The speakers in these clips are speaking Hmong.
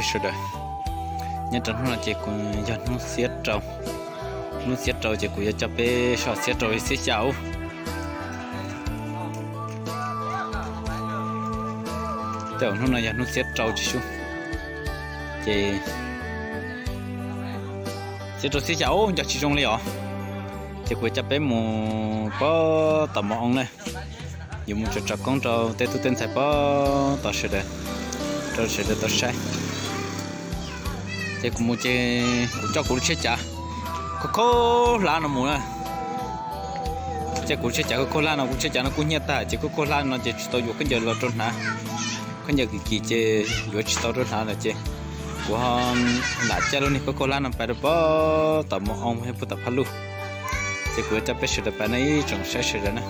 Sawv daws, nyob rau hnub no ces kuv yog hnub xiab rau, hnub xiab rau ces kuv yuav coj peb soj xiab rau xiab xya ub. Tej zaum hnub no yog hnub xiab rau tsis sub, ces xiab rau xiab xya ub nco tsis zoo li os. Ces kuv yuav coj peb mus pab tom mos oo na, yuav mus tsom tsom koob rau tej tub tej ntxhais pab tom sawv daws, rau sawv daws tau saib. Ces kuv mus ces kuv coj kuv lub tsheb cav khaub khaub hlab no mus na. Ces kuv lub tsheb cav khaub khaub hlab no, kuv tsheb cav no kuj hnyiab tag ces khaub khaub hlab no ces tsis tau yuav khaub ncaws los rau hnav. Khaub ncaws kim kim ces yuav tsis tau rau hnav lawm ces kuv ho lam coj lub niag khaub khaub hlab no pais rau pab tom mos oo thiab pab tom phaj luj. Ces kuv yuav coj peb sawv daws pais no ib tsoom saib sawv daws na.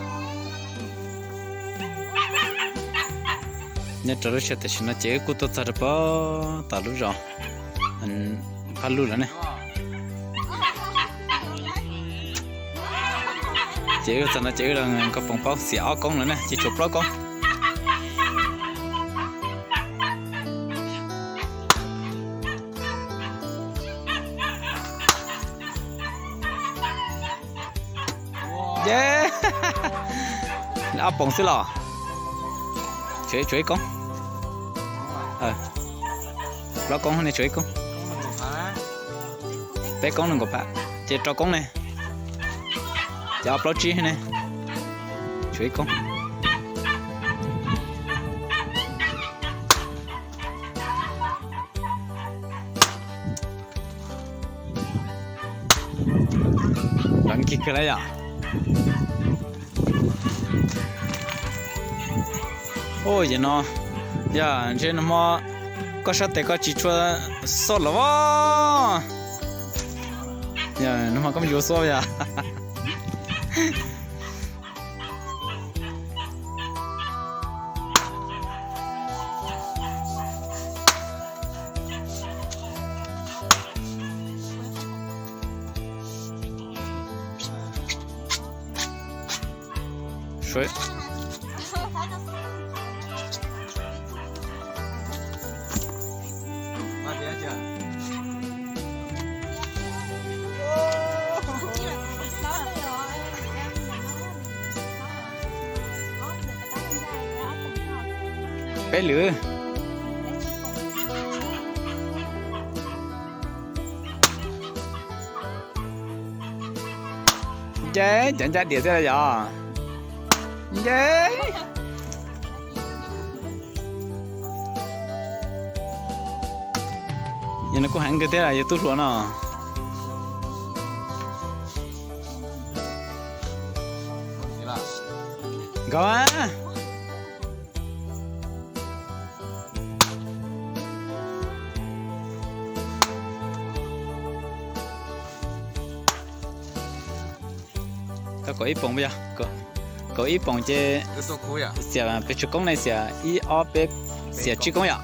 Nyob rau lub sij hawm tam sim no ces wb kuj tuaj txog rau pab tom lub zos phaj luj lawm ne. Ces wb txog no ces wb los nkag poom paub xiam ob koob lawm ne, ces tshuav plaub koob. Ye, ob poom xwb los? Tshuav ib koob. Plaub koob ne, tshuav ib koob. Peb koob nees nkaum phav, ces rau koob ne. Ces ob plaub tsib ne, tshuav ib koob. Los nkig kawg lawm yom. Ua yam no, yog ntshe nag hmo koj sab tes koj tsis tshua xub los as. Nag hmo koj me ntsis ua xub yom. Peb lwm. Nce, cov ncaj diam thiab yom. Nce. Yog no kuj heev kawg thiab yog tub hluas no. Nkauj a. Tau kaum ib poom yog, kaum ib poom ces xiam pes tsawg koob ne, xiam ib ob peb, xiam tsib koob yom.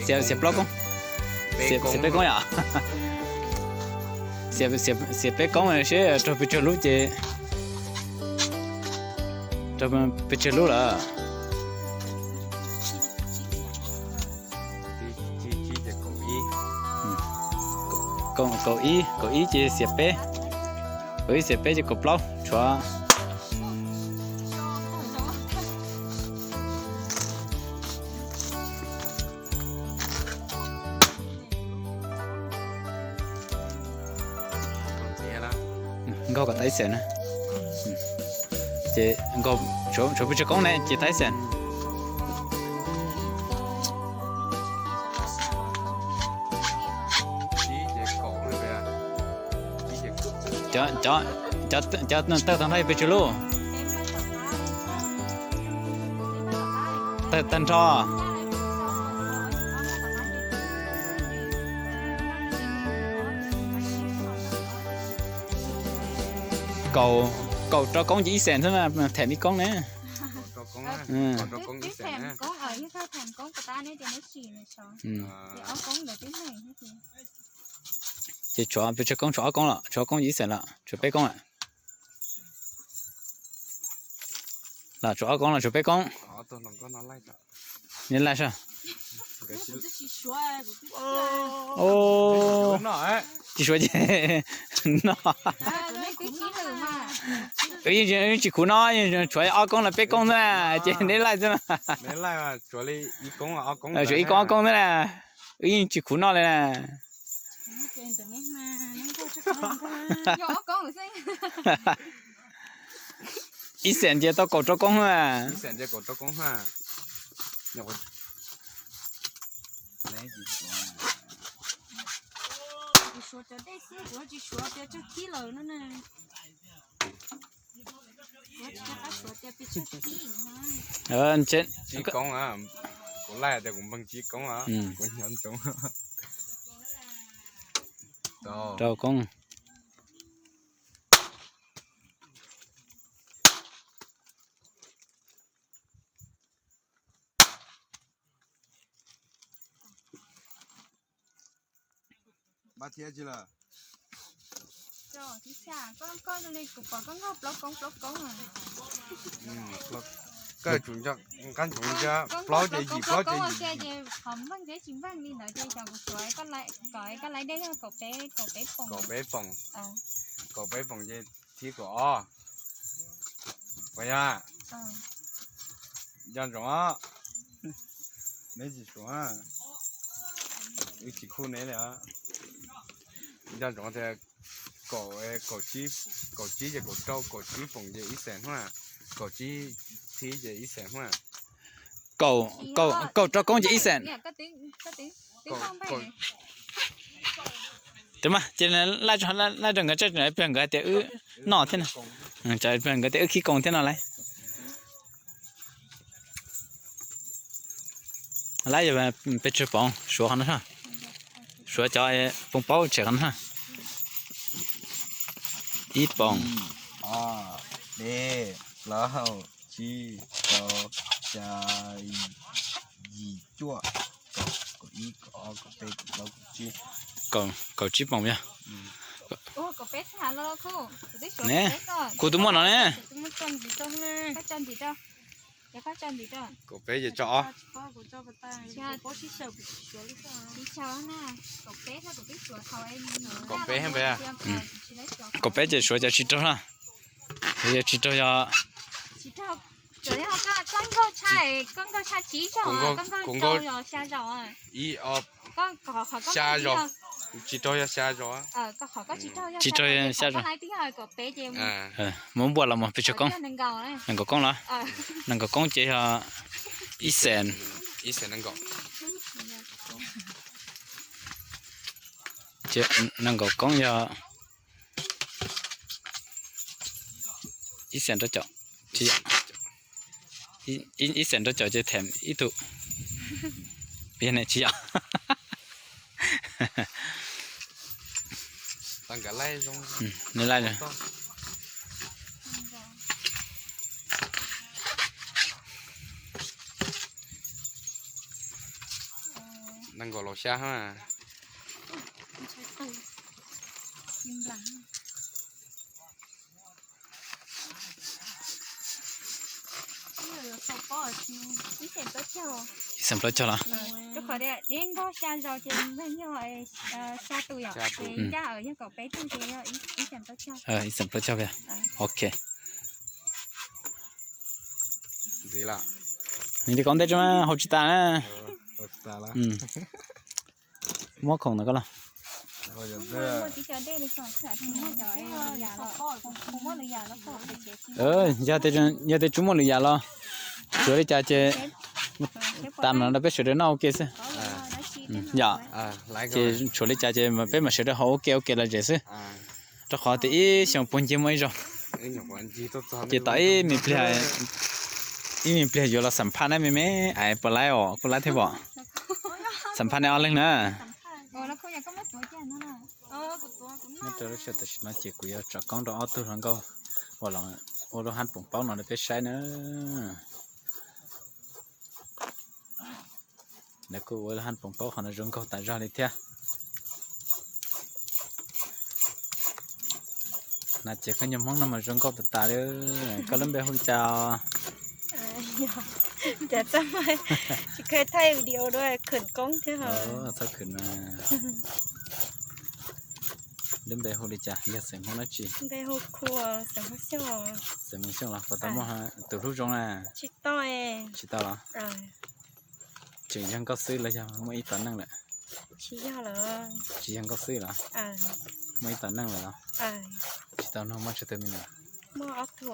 Xiam plaub koob, xiam peb koob yom. Xiam peb koob seb raug pes tsawg lub ces, raug pes tsawg lub lawm. Kaum ib, kaum ib ces xiam peb, kaum ib xiam peb ces kaum plaub tshuav. Nkaug kom tau ib xees na. Ces nkaug, tshuav pes tsawg koob ne ces tau ib xees. Cov, cov, cov tawg tag nrho yog pes tsawg lub? Tawg tag nrho. Kaum, kaum rau koob ces ib xees xwb, them ib koob ne. Ces tshuav pes tsawg koob, tshuav ob koob lawm, tshuav ob koob ces ib xees lawm, tshuav peb koob lawm. Los tshuav ob koob los tshuav peb koob. Neb laij sab. Tsis suav ces no. Wb yeej tsis khuv no, tshuav ob koob los peb koob xwb na, ces neb laij xwb na. Tshuav ib koob ob koob xwb na, wb yeej tsis khuv no li na. Ib xees ces tau kaum rau koob na. Tsib koob, kuv laij tias kuv npeeg tsib koob, kuv nyob ntsoov. Rau koob. Koj tsum nco qab ntsoov, plaub ces yim, plaub ces yim. Qhov npeej thiab tsis npeej li ntawd ces xyov kuv suav kom koj laij dej yog kaum peb, kaum peb poom. Kaum peb poom. Kaum peb poom ces thib kaum ob. Puas yog? Nco ntsoov os. Neb tsis suav, wb tsis khuj neb li os. Nco ntsoov tias kaum, kaum tsib ces kaum rau, kaum tsib poom ces ib xees hnub, kaum tsib thib ces ib xees hnub. Kaum rau koob ces ib xees. Ces laij rau nkawd, nkawd hais tias wb noj thiab no, nkawd tias wb khib koos thiab no lauj. Lawv yog pes tsawg poom, suav qhov no, suav cov poom paub tshem qhov no. Ib poom, ob, peb, plaub, tsib, rau, xya, yim, cuaj, kaum, kaum ib, kaum ob, kaum peb, kaum plaub, kaum tsib. Kaum tsib poom yog. Ne, kuv twb muaj no ne. Kaum peb ces tso ob. Kaum peb, kaum peb ces suav cov tsis raug na. Yog tsis raug yog Tsis raug yog xya zaus. Tsis raug yog xya zaus. Tsis raug yog xya zaus. Muab npuaj los mus pes tsawg koob? Nees nkaum koob los? Nees nkaum koob ces yog ib xees. Ces nees nkaum koob yog ib xees rau caum, ib xees rau caum ces them ib tug. Tsis yog. Nees nkaum los xya ha. Ib xees plaub caug los? Ib xees plaub caug. Ok. Nws li kom ntej tso, hau tsis tas na. Muab khoom ntawd koj los. Yog tias tsis muaj lwm yam los, tshuav li cas ces tas no rau peb sawv daws noj ua ke xwb. Yom, ces tshuav li cas ces peb mam sawv daws haus ua ke ua ke los zem xwb. Rau qhov tias ib xyoos puag ncig muaj ib zaug, ces tom ib me pliag, ib me pliag yuav los xam phaj na me me, ais puas laib os, kuj laib thiab pom. Xam phaj nej ob leeg na. Nyob rau lub sij hawm tam sim no ces kuv yuav tsom koob rau ob tug hluas nkauj uas los ua lub hab poom paub no rau peb saib na. Lawv kuj ua lub hab poom paub qhov no zoo nkauj tas zog li thiab. No ces koj nyuag Hmoob no mas zoo nkauj tas tas li. Koj lub npe hu li cas? Cas txaj muag, tsis kheev thaij video dua, khwm koob thiab ho. Txhob khwm na. Lub npe hu li cas, yog xeem Hmoob dab tsi? Npe hu Khua, xeem Hmoob Xyooj. Xeem Hmoob Xyooj los puas tau muaj tus hlub zoo na? Tsis tau. Tsis tau los? Tseem yog nkauj xwb los yog muaj ib tog neej lawm? Tsis yog nkauj xwb los? Muaj ib tog neej lawm los? Tsis tau nug muaj tsawg tug me nyuam? Muaj ob tug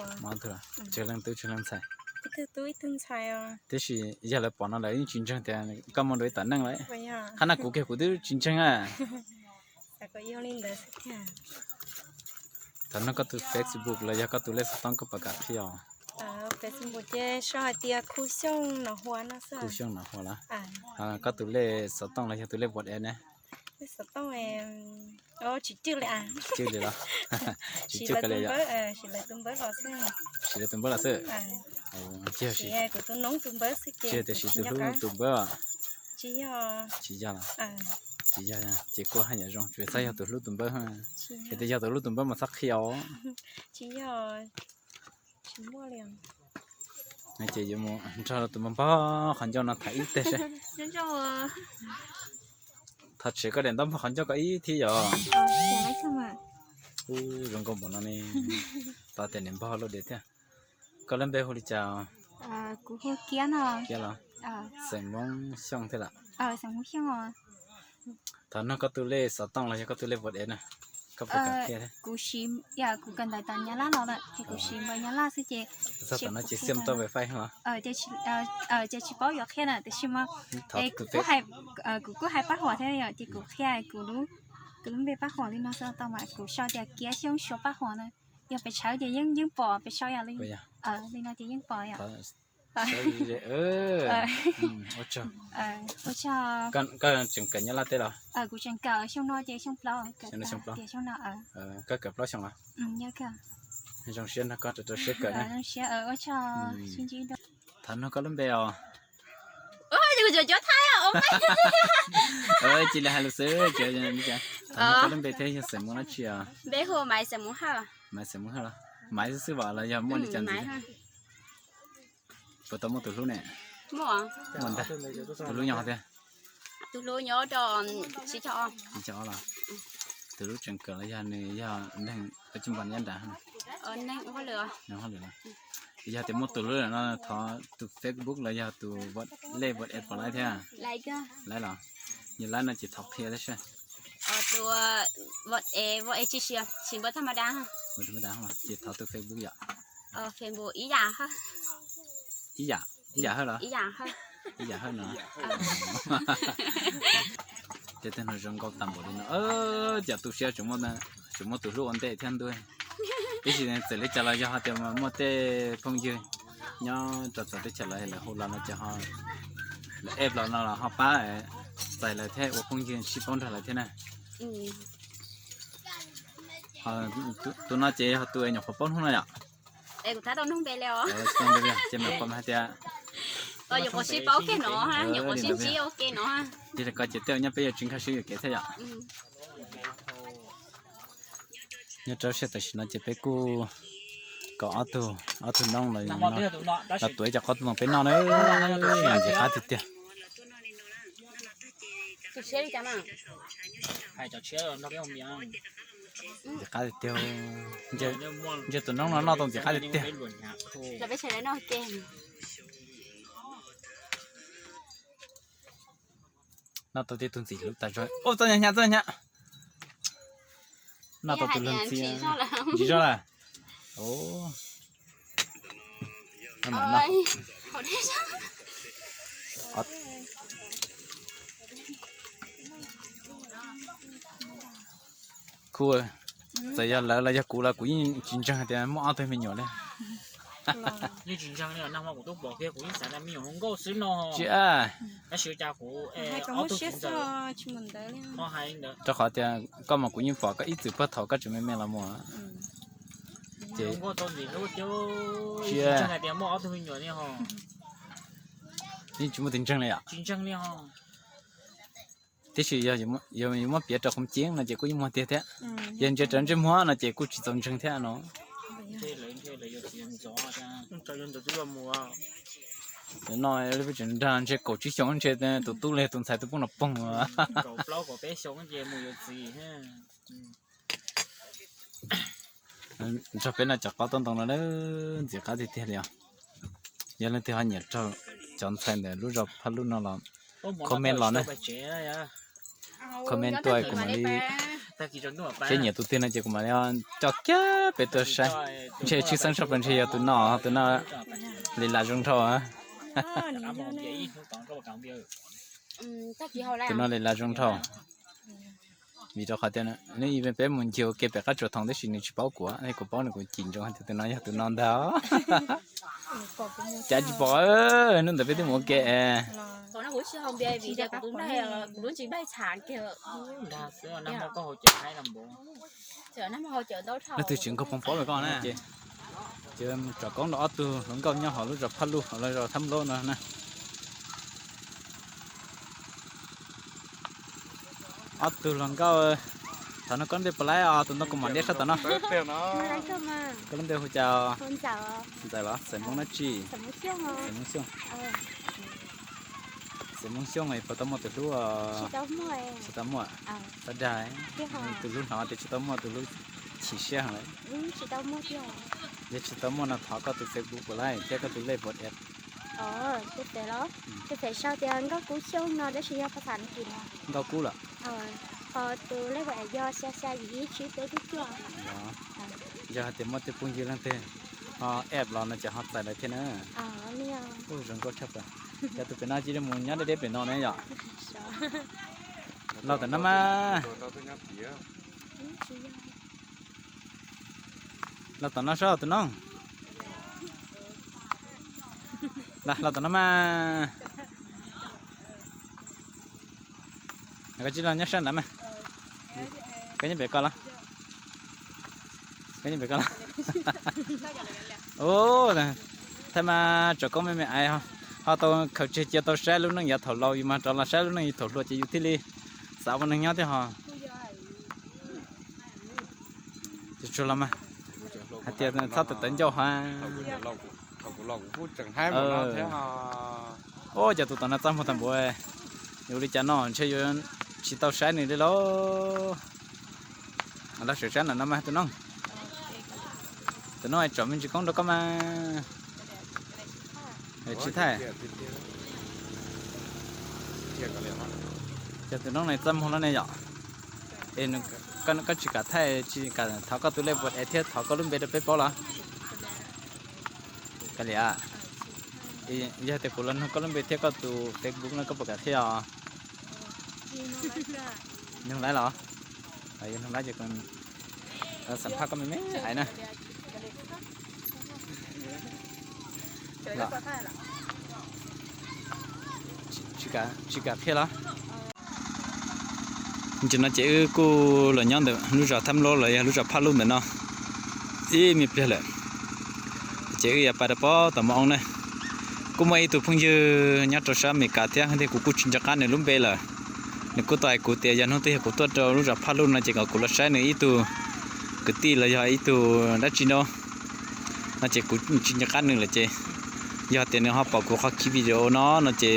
los? Tsawg leej tub tsawg leej ntxhais? Tiam sis yog lawv pom no lawv yeej tsis ntseeg tias koj muaj dua ib tog neej lawm. Qhov no kuv kiag kuv twb tsis ntseeg a. Thaum no koj tus Facebook los yog koj tus lej xov tooj koj puas kam qhia os? Facebook ces sau hais tias Khu Xyooj Nom Hua no xwb. Khu Xyooj Nom Hua los? Koj tus lej xov tooj los yog tus lej WhatsApp ne? Lej xov tooj tsis cwj li. Tsis cwj li los? Tsis cwj li os. Siv lawv tus npawb los xwb. Siv lawv tus npawb los xwb. Siv kuv tus noob tus npawb xwb ces. Tsis yog tias siv tus hlub tus npawb os? Tsis yog. Tsis yog los? Tsis yog ces kuj haj yam zoo, tsuas txhob yog tus hlub tus npawb. Yog tias yog tus hlub tus npawb mas txhob qhia os. Tsis yog. Tsis muaj li. Ces yuav mus nrog tus npog npog qhov ncauj no tham ib teg seb. Thov tsev koj daim ntaub npog qhov ncauj ko ib thiab yom. Ub, zoo nkauj npaum no ne. Tos tias niam npog lub diav thiab. Koj lub npe hu li cas? Kuv hu Kiab no. Kiab los? Xeem Hmoob Xyooj thiab lawm? Xeem Hmoob Xyooj. Thov nug koj tus lej xov tooj los yog koj tus lej WhatsApp na. Koj puas kam qhia thiab? Kuv siv, yog kuv kawm ntawv tom Nyab Laj los lawm ces kuv siv npawb Nyab Laj xwb ces. Txog tom no ces xiam tau wifi los? Ces tsis paub yuav qhia na, tiam sis mas kuv kuj hais pab huam thiab yom, ces kuv qhia kuv lub npe pab huam li no xwb tau mas kuv sau tias Kiab Xyooj Suav pab huam na. Yog pes tshawv ces yeej yeej pom, pes sau yog li no ces yeej pom yom. Koj tseem kawm Nyab Laj teb los? Kuv tseem kawm xyoo no ces xyoo plaub. Xyoo no. Koj kawm plaub xyoo los? Zoo siab nrog koj rau rau siab kawm na. Thov nug koj lub npe os. Cia li hais lus xwb. Thov nug koj lub npe thiab yog xeem Hmoob dab tsi os? Maiv xeem Hmoob Hawj los? Maiv xwb xwb los yog muaj li cas ntxiv? Puas tau muaj tus hlub ne? Muaj ntag. Tus hlub nyob qhov twg? Tus hlub nyob rau Xib Cog Ob. Xib Cog Ob los? Tus hlub tseem kawm los yog nws yog neeg ua cij npog nyob nrad? Neeg ua hauj lwm. Yog tias muaj tus hlub lawm no thov tus Facebook los yog tus lej WhatsApp pom lawm thiab? Lawm los? Yog lawm no ces thov qhia thiab seb. Tus WhatsApp tsis siv, siv npawb thaj ma da. Ces thov tus Facebook yom? Facebook Ib Yam Hawj. Ib Yam, Ib Yam Hawj los? Ib Yam Hawj no. Ces tej no zoo nkauj tag npaum li no, cas tu siab tseem muaj tus hlub ua ntej thiab ntuj. Tab sis txawm li cas los yog hais tias muaj tej phooj ywg nyob rau txawv teb chaws lawv, lawv hu los no ces ho, lawv ej los no los ho pab txais lawv thiab ua phooj ywg sib paub nrog lawv thiab na. Tus no ces yog tus nyuam qhuav paub hnub no yom? Ces me nyuam qhuav hais tias, nyuam qhuav sib paub ua ke no, nyuam qhuav sib ntsib ua ke no. Tiag li ko ces tej uas nyob peb yuav tsis nkag siab yuam kev thiab yom. Nyob rau siab tam sim no ces peb kuj kom ob tug, ob tug noob los tuav ib co qaub tuaj peb noj na. Ntxim qab tiag tiag. Ntxim qab tiag tiag. Ntsia tus noob no noj tau ntxim qab tiag tiag. Noj tau tej tug ntxim hlub tas zog. Ub, txoj nyab, nyab, txoj nyab. Noj tau tus luag ntxim zog lawm. Kuv, txawm yog lawv los yog kuv los kuv yeej tsis ntseeg tias muaj ob tug me nyuam li. Tsis, rau qhov tias koj mas kuv yeej pom koj ib txwm puag thaum koj tseem me me los mus. Ces yeej tsis muaj tus ntseeg li yom. Tiam sis yog yuav muab piav rau qhov tseeb no ces kuj yeej muaj tiag thiab. Yog ntsia rau ntsej muag no ces kuj tsis txaus ntseeg thiab no. No peb tseem nrog ntshe kaum tsib xyoo ntshe tus tub li tus ntxhais twb poob no poog. Nrog peb no cov qaub tub ntoo no ntxim qab tiag tiag li os. Yog leej twg ho nyiam raug cov ntxhais ntawm lub zos Phaj Luj no los comment los na. Comment tuaj kuv mam li, seb nyiam tus twg no ces kuv mam li coj kiag peb tuaj saib. Ntshe tshwj xeeb tshaj plaws ntshe yog tus no, tus no li las zoo nraug. Tus no li las zoo nraug. Vim rau qhov tias nws ib peb mus ncig ua ke pem qab tsuas thoom tab sis nws tsis paub kuv, kuv paub nws kuv cim ntsoov hais tias tus no yog tus no ntag. Cas tsis pom, hnub ntawd peb twb mus ua ke. Leej twg tsis nkaug poob paub rau koj na. Ces tsom koob rau ob tug hluas nkauj nyob hauv lub zos Phaj Luj, hauv lub zos Thab Nplub no na. Ob tug hluas nkauj, thaum no koj lub npe puas laib os? Tus ntoo kuv mam liab sab tom no. Koj lub npe hu cas? Ntxawm los? Txawm Hmoob dab tsi? Txawm Hmoob Xyooj. Txawm Hmoob Xyooj puas tau muaj tus hlub? Tsis tau muaj. Txhob dag, tus hlub hnov tias tsis tau muaj tus hlub chim siab heev lawm. Yog tsis tau muaj no thov koj tus Facebook puas laib thiab koj tus lej puas add? Tus Facebook los? Nkauj Kub los? Tus lej puas add yog xya xya yim ib tsib peb cuaj cuaj. Yog hais tias muaj tej phooj ywg leej twg ho add los no ces ho txais lawv thiab na. Ub, zoo nkauj tshaj plaws. Yog tus pem no cia li mus nyob deb deb pem no na yom. Los tom no mas. Los tom no saib tus no. Los tom no mas. Koj tsis los nyob sab nrad mas. Koj nyob pem ko los? Koj nyob pem ko los? Ub, thaum mas tsom koob me me ais ho tau khaws tseg cia tau saib lub neej yav thaum laus, yus mas rov los saib lub neej yav thaum hluas ces yus thiaj li xav ua neeg nyob thiab ho. Tsuag los mas, hais tias txhob tawv tawv ncauj ha. Ub, cov tus tom no txaj muag tag npaum, yuav ua li cas no ntshe yuav tsis tau saib nws li lauj. Los sawv saib ntawm no mas tus no. Tus no tsom me ntsis koob rau koj mas. Tsis thaij. Cov tus no txaj muag lawm ne yom. Es koj tsis kam thaij, tsis kam thov koj tus lej puas add thiab thov koj lub npe rau peb paub los? Kav liam, yog tias kuv los nug koj lub npe thiab koj tus Facebook no koj puas kam qhia os? Nug laib los? Yog nug laib ces xam phaj koj me me ais na. Tsis kam qhia los? Nim no ces wb kuj los nyob ntawm lub zos Thab Nplub los yog lub zos Phaj Luj ntawm no ib me pliag lawm, ces wb yuav pais rau pob tom Mos Oo na. Kuj muaj ib tug phooj ywg nyob rau sab Amelikas thiab, kuv kuj tsis nco qab nws lub npe lawm. Nws kuj tau hais kuv tias yog hnub twg yog kuv tuaj rau lub zos Phaj Luj no ces kom kuv los saib nws ib tug kwv tij los yog ib tug dab tsi no, no ces kuv tsis nco qab nws lawm ces yog tias nws ho pom kuv qhov ki video no no ces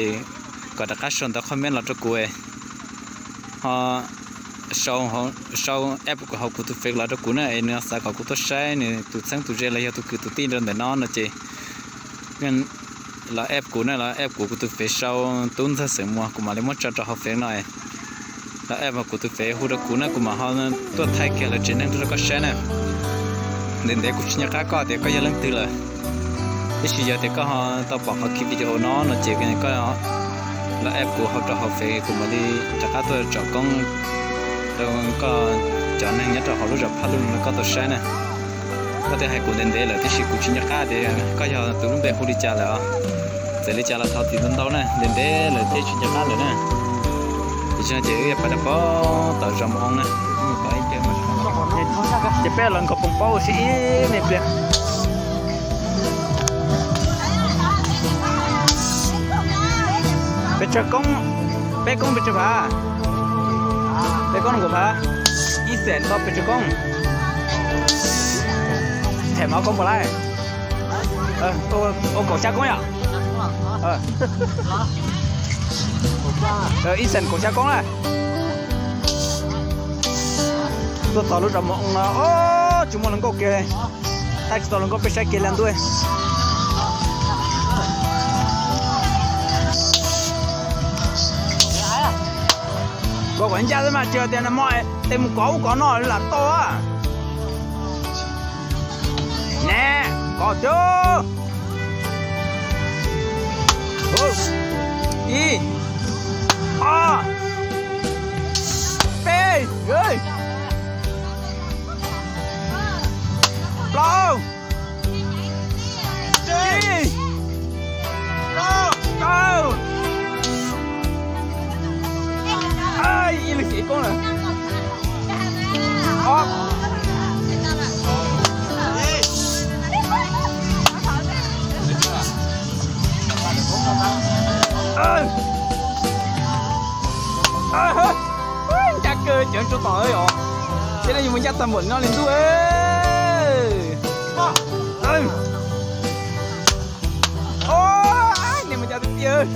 kom rov qab sau ntawv comment los rau kuv, ho sau app hauv kuv tus Face los rau kuv na, es nws xav kom kuv tuaj saib nws tus txheeb tus ze los yog tus kwv tus tij rau ntawm no no ces los app kuv na, los app kuv, kuv tus Face sau Tub Ntxawg Xeem Muas, kuv mam li muab tso rau hauv Face no. Los app kuv tus Face hu rau kuv na, kuv mam ho tuaj thaij kiag lawv tsev neeg rau koj saib na. Ntev ntev kuv tsis nco qab koj tias koj yog leej twg lawm, tab sis yog tias koj ho tau pom qhov ki video no no ces koj los app kuv hauv rau hauv Face, kuv mam li rov qab tuaj tsom koob rau koj cov neeg nyob rau hauv lub zos Phaj Luj no rau koj tau saib na. Koj twb hais kuv ntev ntev lawm tab sis kuv tsis nco qab tias koj yog tus lub npe hu li cas lawm. Txawm li cas los thov txim ntau ntau na, ntev ntev lawm thiab tsis nco qab lawm na. Ces wb yuav pais rau pob tom zos Mos Oo na. Ces peb los nkaus poom paub sib ib me pliag. Pes tsawg koob? Peb koob pes tsawg phav? Peb koob nees nkaum phav. Ib xees tau pes tsawg koob? Them mov koob puas laij? Ua kaum xya koob yom? Ib xees kaum xya koob na. Tuaj txog lub zos Mus Oo no, tsis muaj hluas nkauj kiag. Tab tsis tau hluas nkauj peb saib kiag li ntuj. Koj kom ncaj xwb mas, tsis hais tias nag hmo tes mus kov ub kov no lam tau. Ne, kov tiag. Ib, ob, peb, plaub, tsib, rau, ib leeg xev koob lawm. Ncaj kawg cov tsuj tom os. Ces no yus mus ncaj tag npaum no li ntuj. Niag mus ncaj tiag tiag.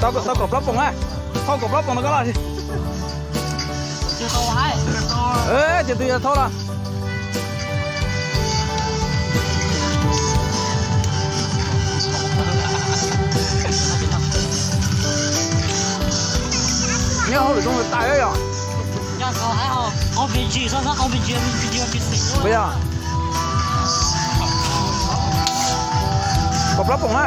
Thauj kom plaub poom na. Thauj kom plaub poom no koj los. Ces tus yog thauj los. Nyob hauj lwm zoo tas yom. Kom plaub poom na.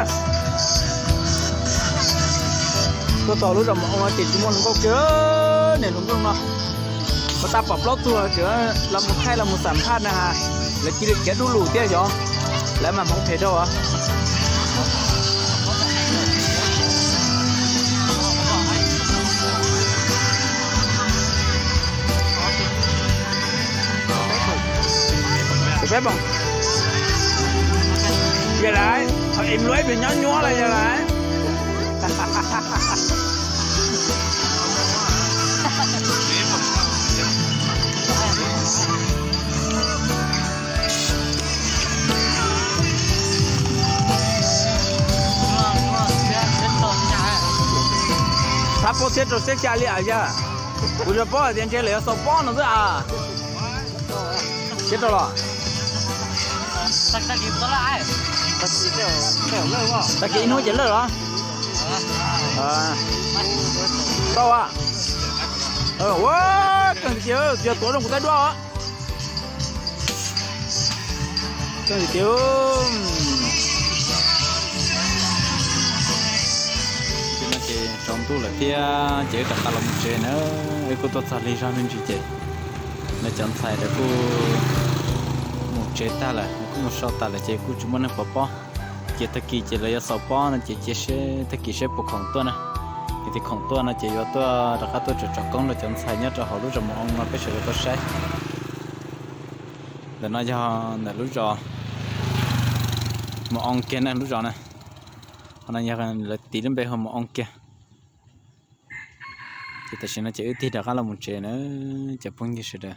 Tuaj txog lub zos Mus Oo no ces tsis muaj hluas nkauj kiag, niam hluas nkauj no. Puas tas pom plaub tug tseem los mus thaij los mus xam phaj na, lawv cia li khiav dub lug thiab xyov, lawv mas hmoov phem dhau. Peb poom. Yog lawm, thaum im luag ib pliag nyob nyuaj lawm yog lawm. Thab pob txhiab rau siab xya li as yog. Kuv tsuas paub hais tias ntshe lawv yuav xaus pob no xwb as. Siab rau los. Tag kis ib hnub ces lawj los. Tau a. Ua, kawg tiag, yog tuav zoo kuv tab duab os. Kawg tiag. Ces no ces tsaus ntuj lawm thiab ces wb rov qab los mus tsev na. Wb kuj tuaj txog lig zog me ntsis ces lawv cov ntxhais lawv kuj mus tsev tag lawm, kuj mus so tas lawm ces kuj tsis muaj neeg pov pob. Ces tag kis ces lawv yuav xaus pob no ces cia seb tag kis seb puas khoom tuaj na. Ces tsis khoom tuaj no ces yuav tuaj rov qab tuaj tsom tsom koob rau cov ntxhais nyob rau hauv lub zos Mus Oo no peb sawv daws tau saib. Ntawm no yog ntawm lub zos Mus Oo kiag na, lub zos na. Qhov no yog lawv tis lub npe hu Mus Oo kiag. Ces tam sim no ces wb tig rov qab los mus tsev na cov phooj ywg sawv daws.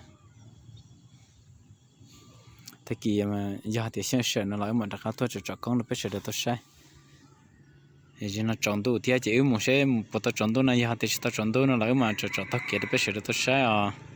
Tag kis yog hais tias xyoo sawm no los wb mam rov qab tuaj tsom tsom koob rau peb sawv daws tau saib. Zaum no tsaus ntuj thiab ces wb mus seb puas tau tsaus ntuj no, yog hais tias tsis tau tsaus ntuj no los wb mam tsom tsom taug kev rau peb sawv daws tau saib os.